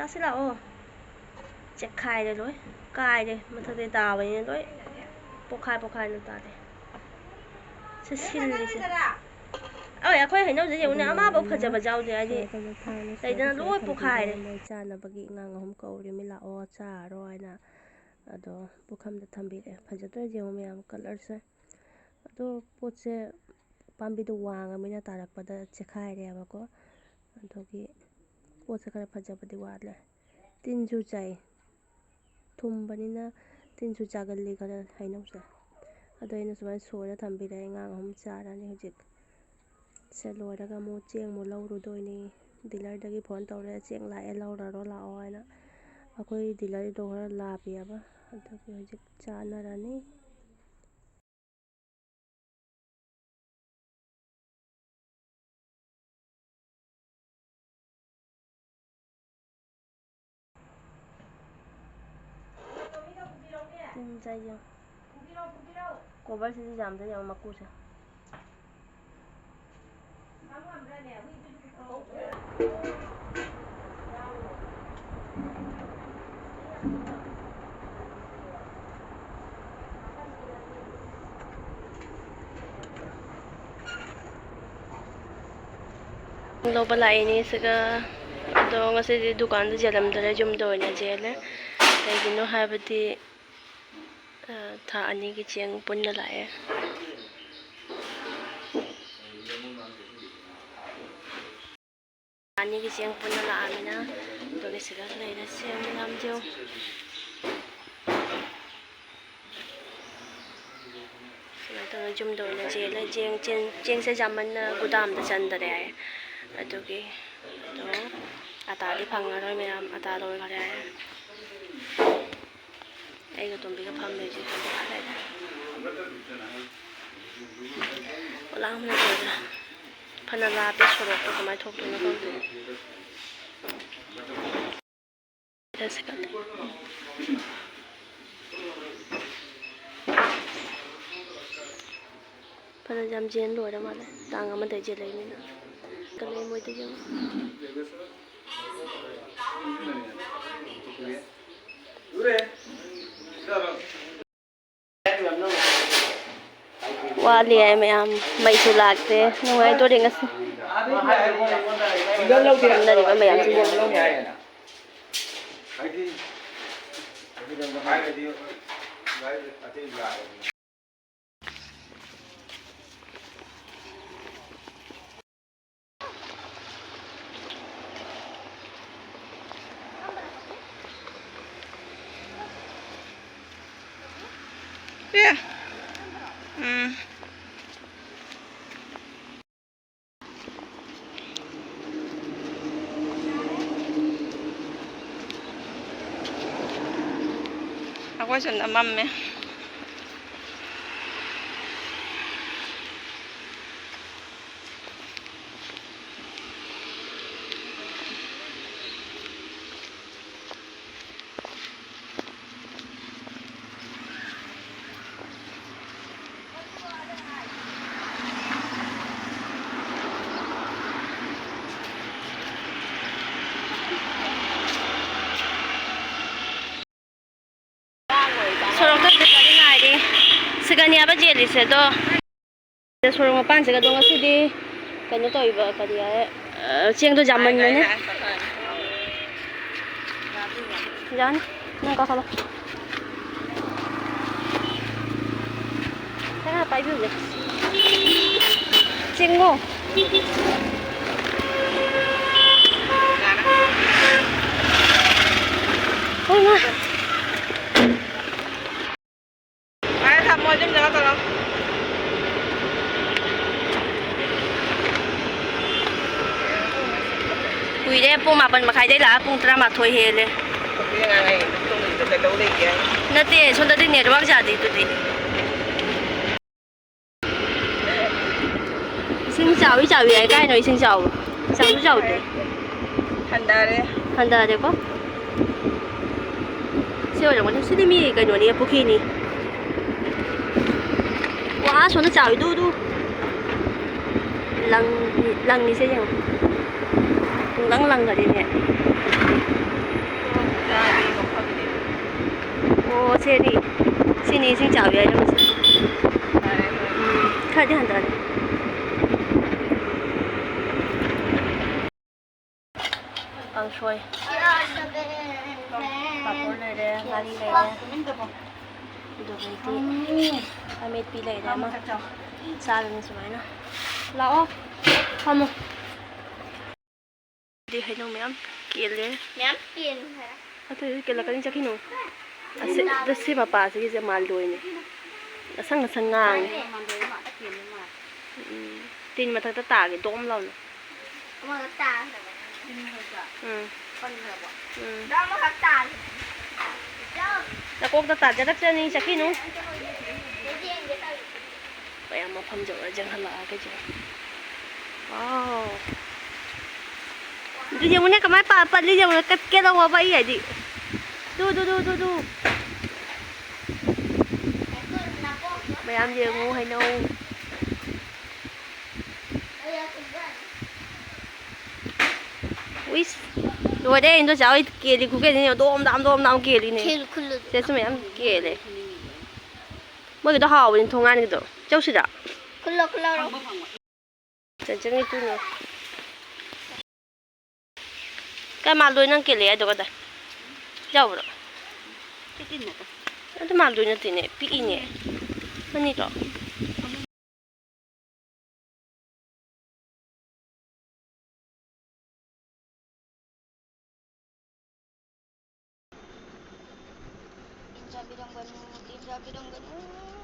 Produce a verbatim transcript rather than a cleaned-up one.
ꯆꯥꯁꯤ ꯂꯥꯛꯑꯣ꯫ ꯆꯦꯛꯈꯥꯏꯔꯦ ꯂꯣꯏ꯫ ꯀꯥꯏꯔꯦ꯫ ꯃꯊꯛꯇꯩ ꯇꯥꯕꯅꯤꯅ ꯂꯣꯏ ꯄꯣꯈꯥꯏ ꯄꯣꯈꯥꯏꯅ ꯇꯥꯔꯦ꯫ ꯁꯤ ꯁꯤꯜꯂꯤꯁꯦ꯫ ꯑꯣꯏ, ꯑꯩꯈꯣꯏ ꯍꯩꯅꯧꯁꯦ ꯌꯦꯡꯉꯨꯅꯦ, ꯑꯗꯨ ꯑꯃꯐꯥꯎ ꯂꯣꯏꯔꯒꯅ ꯐꯖꯕ ꯌꯥꯎꯗꯦ, ꯍꯥꯏꯗꯤ ꯁꯣꯔꯣꯛꯇ ꯊꯥꯡꯅ ꯂꯩꯗꯅ ꯁꯣꯔꯣꯛꯇ ꯂꯣꯏ ꯊꯝꯕꯤꯔꯦ꯫ ꯄꯣꯈꯥꯏꯔꯦ꯫ ꯃꯣꯏ ꯆꯥꯅꯕꯒꯤ ꯑꯉꯥꯡ ꯑꯍꯨꯝ ꯀꯧꯔꯦ, "ꯃꯤ ꯂꯥꯛꯑꯣ, ꯆꯥꯔꯣ" ꯍꯥꯏꯅ꯫ ꯑꯗꯣ ꯄꯨꯈꯝꯗ ꯊꯝꯕꯤꯔꯦ꯫ ꯐꯖꯗ꯭ꯔꯥ ꯌꯦꯡꯉꯨ ꯃꯌꯥꯝ, ꯀꯂꯔꯁꯦ꯫ ꯑꯗꯣ ꯄꯣꯠꯁꯦ ꯄꯥꯝꯕꯤꯗꯣ ꯋꯥꯡꯉꯃꯤꯅ ꯇꯥꯔꯛꯄꯗ ꯆꯦꯛꯈꯥꯏꯔꯦꯕꯀꯣ꯫ ꯑꯗꯨꯒꯤ ꯄꯣꯠꯁꯦ ꯈꯔ ꯐꯖꯕꯗꯤ ꯋꯥꯠꯂꯦ꯫ ꯇꯤꯟꯁꯨ ꯆꯥꯏ꯫ ꯊꯨꯝꯕꯅꯤꯅ ꯇꯤꯟꯁꯨ ꯆꯥꯒꯜꯂꯤ ꯈꯔ ꯍꯩꯅꯧꯁꯦ꯫ ꯑꯗꯣ ꯑꯩꯅ ꯁꯨꯃꯥꯏꯅ ꯁꯣꯏꯔ ꯊꯝꯕꯤꯔꯦ꯫ ꯑꯉꯥꯡ ꯑꯍꯨꯝ ꯆꯥꯔꯅꯤ ꯍꯧꯖꯤꯛ꯫ ꯁꯦ ꯂꯣꯏꯔꯒ ꯑꯃꯨꯛ ꯆꯦꯡ ꯑꯃꯨꯛ ꯂꯧꯔꯨꯗꯣꯏꯅꯤ꯫ ꯗꯤꯂꯔꯗꯒꯤ ꯐꯣꯟ ꯇꯧꯔꯦ, "ꯆꯦꯡ ꯂꯥꯛꯑꯦ, ꯂꯧꯔꯔꯣ ꯂꯥꯛꯑꯣ" ꯍꯥꯏꯅ꯫ ꯑꯩꯈꯣꯏ ꯗꯤꯂꯔꯗꯣ ꯈꯔ ꯂꯥꯞꯄꯤꯑꯕ, ꯑꯗꯨꯒꯤ ꯍꯧꯖꯤꯛ ꯆꯥꯟꯅꯔꯅꯤ꯫ ꯇꯤꯟ ꯆꯥꯏ ꯌꯦꯡꯉꯨ꯫ ꯀꯣꯕꯔꯁꯤꯗꯤ ꯌꯥꯝꯗ ꯌꯦꯡꯉꯨ ꯃꯀꯨꯁꯦ꯫ ꯂꯧꯕ ꯂꯥꯛꯏꯅꯦ ꯁꯤꯒ꯫ ꯑꯗꯣ ꯉꯁꯤꯗꯤ ꯗꯨꯀꯥꯟꯗ ꯌꯦꯜꯂꯝꯗꯔꯦ, ꯌꯨꯝꯗ ꯑꯣꯏꯅ ꯌꯦꯜꯂꯦ꯫ ꯀꯩꯒꯤꯅꯣ ꯍꯥꯏꯕꯗꯤ, ꯑ, ꯊꯥ ꯑꯅꯤꯒꯤ ꯆꯦꯡ ꯄꯨꯟꯅ ꯂꯥꯛꯑꯦ꯫ ꯑꯅꯤꯒꯤ ꯆꯦꯡ ꯄꯨꯟꯅ ꯂꯥꯛꯑꯃꯤꯅ, ꯑꯗꯨꯒꯤ ꯁꯤꯗ ꯂꯩꯔꯦ ꯆꯦꯡ ꯃꯌꯥꯝꯁꯦ꯫ ꯁꯨꯃꯥꯏꯅ ꯇꯧꯔꯒ ꯌꯨꯝꯗ ꯑꯣꯏꯅ ꯆꯦꯜꯂꯦ꯫ ꯆꯦꯡ, ꯆꯦꯡ, ꯆꯦꯡꯁꯦ ꯌꯥꯝꯃꯟꯅ ꯒꯨꯗꯥꯝꯗ ꯆꯟꯗꯔꯦ ꯍꯥꯏꯌꯦ꯫ ꯑꯗꯨꯒꯤ ꯑꯗꯣ ꯑꯇꯥꯗꯤ ꯐꯪꯉꯔꯣꯏ ꯃꯌꯥꯝ, ꯑꯇꯥ ꯂꯣꯏꯈꯔꯦ ꯍꯥꯏꯌꯦ꯫ ꯑꯩꯒ ꯇꯣꯝꯕꯤꯒ ꯐꯝꯃꯦ ꯍꯧꯖꯤꯛ ꯇꯣꯝꯕꯤ ꯑꯥ ꯂꯩꯔꯦ꯫ ꯄꯣꯂꯥꯡ ꯅꯠꯇ꯭ꯔꯒ ꯐꯅ ꯂꯥꯞꯄꯦ ꯁꯣꯔꯣꯛꯇꯣ, ꯀꯃꯥꯏꯅ ꯊꯣꯛꯇꯣꯏꯅꯣ ꯈꯪꯗꯦ꯫ ꯁꯤꯗ ꯁꯦꯀꯟ꯫ ꯐꯅ ꯌꯥꯝ ꯆꯦꯟ ꯂꯣꯏꯔ ꯃꯥꯜꯂꯦ, ꯇꯥꯡ ꯑꯃꯗꯩ ꯆꯦꯜꯂꯛꯏꯅꯤꯅ꯫ ꯀꯜꯂꯛꯑꯦ ꯃꯣꯏꯗꯣ ꯌꯦꯡꯉꯣ꯫ ꯋꯥꯠꯂꯤ ꯍꯥꯏ ꯃꯌꯥꯝ, ꯃꯩꯁꯨ ꯂꯥꯛꯇꯦ꯫ ꯅꯨꯡꯉꯥꯏꯗꯣꯔꯦ ꯉꯁꯤ꯫ ꯐꯝꯅꯔꯤꯕ ꯃꯌꯥꯝꯁꯤꯡꯁꯦ꯫ Yeah. Mm. ꯑꯩꯈꯣꯏ ꯁꯣꯝꯗ ꯃꯝꯃꯦ꯫ ꯁꯣꯔꯣꯛꯇ ꯍꯧꯖꯤꯛ ꯒꯥꯔꯤ ꯉꯥꯏꯔꯤ꯫ ꯁꯤꯒꯅꯤ ꯍꯥꯏꯕ ꯆꯦꯜꯂꯤꯁꯦ ꯑꯗꯣ꯫ ꯁꯣꯔꯣꯛ ꯃꯄꯥꯟꯁꯤꯒ ꯑꯗꯣ ꯉꯁꯤꯗꯤ ꯀꯩꯅꯣ ꯇꯧꯔꯤꯕ, ꯀꯔꯤ ꯍꯥꯏ, ꯑ, ꯆꯦꯡꯗꯣ ꯌꯥꯝꯃꯟꯕꯅꯦ꯫ ꯌꯥꯅꯤ, ꯅꯪ ꯀꯥꯈꯠꯂꯣ꯫ ꯈꯔ ꯄꯥꯏꯕꯤꯌꯨꯅꯦ꯫ ꯆꯦꯡꯉꯣ꯫ ꯍꯣꯏ, ꯃꯥ꯫ ꯐꯔꯦ, ꯊꯝꯃꯣ, ꯑꯗꯨꯝ ꯀꯩꯅꯣ ꯇꯧꯔꯣ꯫ ꯀꯨꯏꯔꯦ, ꯄꯨꯡ ꯃꯥꯄꯟ ꯃꯈꯥꯏꯗꯩ ꯂꯥꯛꯑ ꯄꯨꯡ ꯇꯔꯥꯃꯥꯊꯣꯏ ꯍꯦꯜꯂꯦ꯫ ꯅꯨꯄꯤ ꯑꯉꯥꯡ ꯑꯩ ꯇꯨꯝꯃꯤꯗꯣ ꯀꯩꯗꯧ ꯂꯩꯒꯦ? ꯅꯠꯇꯦ, ꯁꯣꯝꯗꯗꯤ network ꯌꯥꯗꯦ ꯑꯗꯨꯗꯤ꯫ ꯏꯁꯤꯡ ꯆꯥꯎꯏ ꯆꯥꯎꯏ ꯍꯥꯏ, ꯀꯥꯏꯅꯣ ꯏꯁꯤꯡ ꯆꯥꯎꯕ? ꯆꯥꯎꯁꯨ ꯆꯥꯎꯗꯦ꯫ ꯍꯟꯊꯔꯦ꯫ ꯍꯟꯊꯔꯦꯀꯣ? ꯁꯤ ꯑꯣꯏꯔꯝꯒꯅꯤ꯫ ꯁꯤꯗꯤ ꯃꯤ ꯀꯩꯅꯣꯅꯤ, ꯄꯨꯈ꯭ꯔꯤꯅꯤ꯫ ꯋꯥ, ꯑꯁꯣꯝꯗ ꯆꯥꯎꯏꯗꯨ ꯎꯗꯨ꯫ ꯂꯪ-, ꯂꯪꯉꯤꯁꯦ ꯌꯦꯡꯉꯣ꯫ ꯄꯨꯡꯂꯪ ꯂꯪꯈꯔꯦꯅꯦ꯫ ꯑꯣ, ꯁꯤꯅꯤ꯫ ꯁꯤꯅꯤ ꯏꯁꯤꯡ ꯆꯥꯕ ꯌꯥꯏꯔꯝꯃꯤꯁꯦ꯫ ꯎꯝ, ꯈꯔꯗꯤ ꯍꯟꯊꯔꯦ꯫ ꯀꯥꯡꯁꯣꯏ꯫ ꯄꯥꯐꯣꯔ ꯂꯩꯔꯦ, ꯉꯥꯔꯤ ꯂꯩꯔꯦ꯫ ꯑꯗꯨꯗꯩꯗꯤ ꯑꯃꯦꯠꯄꯤ ꯂꯩꯔꯦ ꯑꯃ꯫ ꯆꯥꯔꯅꯤ ꯁꯨꯃꯥꯏꯅ꯫ ꯂꯥꯛꯑꯣ, ꯐꯝꯃꯣ꯫ ꯑꯗꯨꯗꯤ ꯍꯩꯅꯧ ꯃꯌꯥꯝ ꯀꯦꯜꯂꯦ꯫ ꯃꯌꯥꯝ ꯀꯦꯜꯂꯦ꯫ ꯑꯗꯨꯗꯤ ꯀꯦꯜꯂꯛꯀꯅꯤ, ꯆꯠꯈꯤꯅꯨ꯫ ꯑꯁꯤ, ꯑꯗꯣ ꯁꯤ ꯃꯄꯥꯁꯤꯒꯤꯁꯦ ꯃꯥꯜꯗꯣꯏꯅꯦ꯫ ꯑꯁꯪ ꯑꯁꯪ ꯉꯥꯡꯉꯦ꯫ ꯃꯥꯜꯂꯦ, ꯃꯥꯜꯂꯦ, ꯃꯥꯜꯂꯦ, ꯀꯦꯜꯂꯦ ꯃꯥꯜꯂꯦ꯫ ꯎꯝ, ꯇꯤꯟ ꯃꯊꯛꯇ ꯇꯥꯒꯦ, ꯗꯣꯝ ꯂꯥꯎꯅ꯫ ꯑꯃꯗ ꯇꯥꯈ꯭ꯔꯕ꯫ ꯎꯝ꯫ ꯄꯟꯈ꯭ꯔꯕꯣ? ꯎꯝ꯫ ꯗꯥ ꯑꯃꯈꯛ ꯇꯥꯈ꯭ꯔꯦ꯫ ꯅꯀꯣꯛꯇ ꯇꯥꯖꯔꯛꯆꯅꯤ, ꯆꯠꯈꯤꯅꯨ꯫ ꯌꯦꯡꯒꯦ ꯇꯧꯔꯤ꯫ ꯃꯌꯥꯝ ꯃꯐꯝ ꯌꯧꯔ ꯆꯪꯍꯜꯂꯛꯑꯒ ꯌꯦꯡꯉꯨ꯫ ꯋꯥꯎ꯫ ꯑꯗꯨ ꯌꯦꯡꯉꯨꯅꯦ, ꯀꯃꯥꯏ ꯄꯥ-, ꯄꯠꯂꯤ ꯌꯦꯡꯉꯨꯅꯦ, ꯀꯠꯀꯦ ꯇꯧꯕ ꯑꯩ ꯍꯥꯏꯗꯤ꯫ ꯗꯨ, ꯗꯨ, ꯗꯨ, ꯗꯨ, ꯗꯨ꯫ ꯃꯌꯥꯝ ꯌꯦꯡꯉꯨ, ꯍꯩꯅꯧ꯫ ꯎꯏꯁ, ꯂꯣꯏꯔꯦ, ꯏꯟꯗꯣꯆꯥ ꯍꯣꯏ ꯀꯦꯜꯂꯤ ꯈꯨꯀꯦꯜꯁꯤꯅ ꯌꯦꯡꯉꯣ, ꯗꯣꯝ ꯗꯥꯝ ꯗꯣꯝ ꯗꯥꯝ ꯀꯦꯜꯂꯤꯅꯦ꯫ ꯈꯨꯜ-, ꯈꯨꯜꯂꯨ꯫ ꯁꯦ, ꯁꯤ ꯃꯌꯥꯝ ꯀꯦꯜꯂꯦ꯫ ꯃꯣꯏꯒꯤꯗꯣ ꯍꯥꯎꯕꯅꯤ, ꯊꯣꯡꯒꯥꯟꯒꯤꯗꯣ꯫ ꯆꯧꯁꯤꯔ? ꯈꯨꯜꯂꯣ, ꯈꯨꯜꯂꯣ꯫ ꯆꯟꯆꯟꯒꯤ ꯇꯨꯅꯦ꯫ ꯀꯥꯏ ꯃꯥꯜꯗꯣꯏ ꯅꯪ ꯀꯦꯜꯂꯦ ꯍꯥꯏꯗꯣ ꯀꯗꯥꯏ? ꯌꯥꯎꯕ꯭ꯔꯣ? ꯑꯗꯨ ꯃꯥꯜꯗꯣꯏ ꯅꯠꯇꯦꯅꯦ, ꯄꯤꯛꯏꯅꯦ꯫ ꯑꯅꯤꯗꯣ꯫ ꯇꯤꯟ ꯆꯥꯕꯤꯔꯝꯒꯅꯨ, ꯇꯤꯟ ꯆꯥꯕꯤꯔꯝꯒꯅꯨ꯫